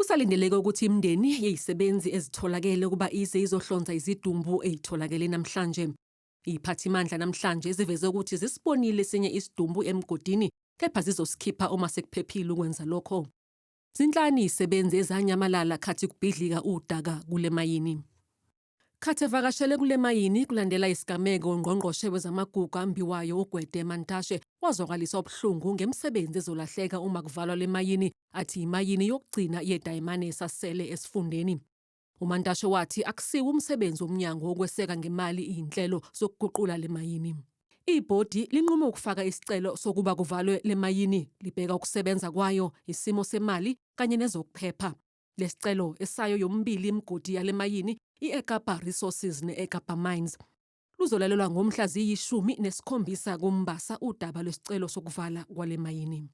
Kusalindeleke ukuthi imindeni yezisebenzi ezitholakele ukuba ize izohlonza izidumbu ezitholakele namhlanje. Iziphathimandla namhlanje ziveze ukuthi zisibonile esinye isidumbu emgodini kepha zizosikhipha uma sekuphephile ukwenza lokho. Zinhlanu izisebenzi ezanyamalala khathi kubhidlika udaka kule mayini. Khathi evakashele kule mayini kulandela isigameko ungqongqoshe wezamagugu ambiwayo uGwede Mantashe wazwakalisa ubuhlungu ngemisebenzi ezolahleka uma kuvalwa le mayini athi imayini yokugcina yedayimane esasele esifundeni. UMantashe wathi akusiwo umsebenzi womnyango wokweseka ngemali izinhlelo zokuguqula le mayini. Ibhodi linqume ukufaka isicelo sokuba kuvalwe le mayini libheka ukusebenza kwayo, isimo semali kanye nezokuphepha. Lesicelo esayo yomibili imigodi yale mayini i-Ekapa Resources ne-Ekapa Mines. Luzolalelwa ngomhla ziyi-17 kuMbasa udaba lwesicelo sokuvala kwale mayini.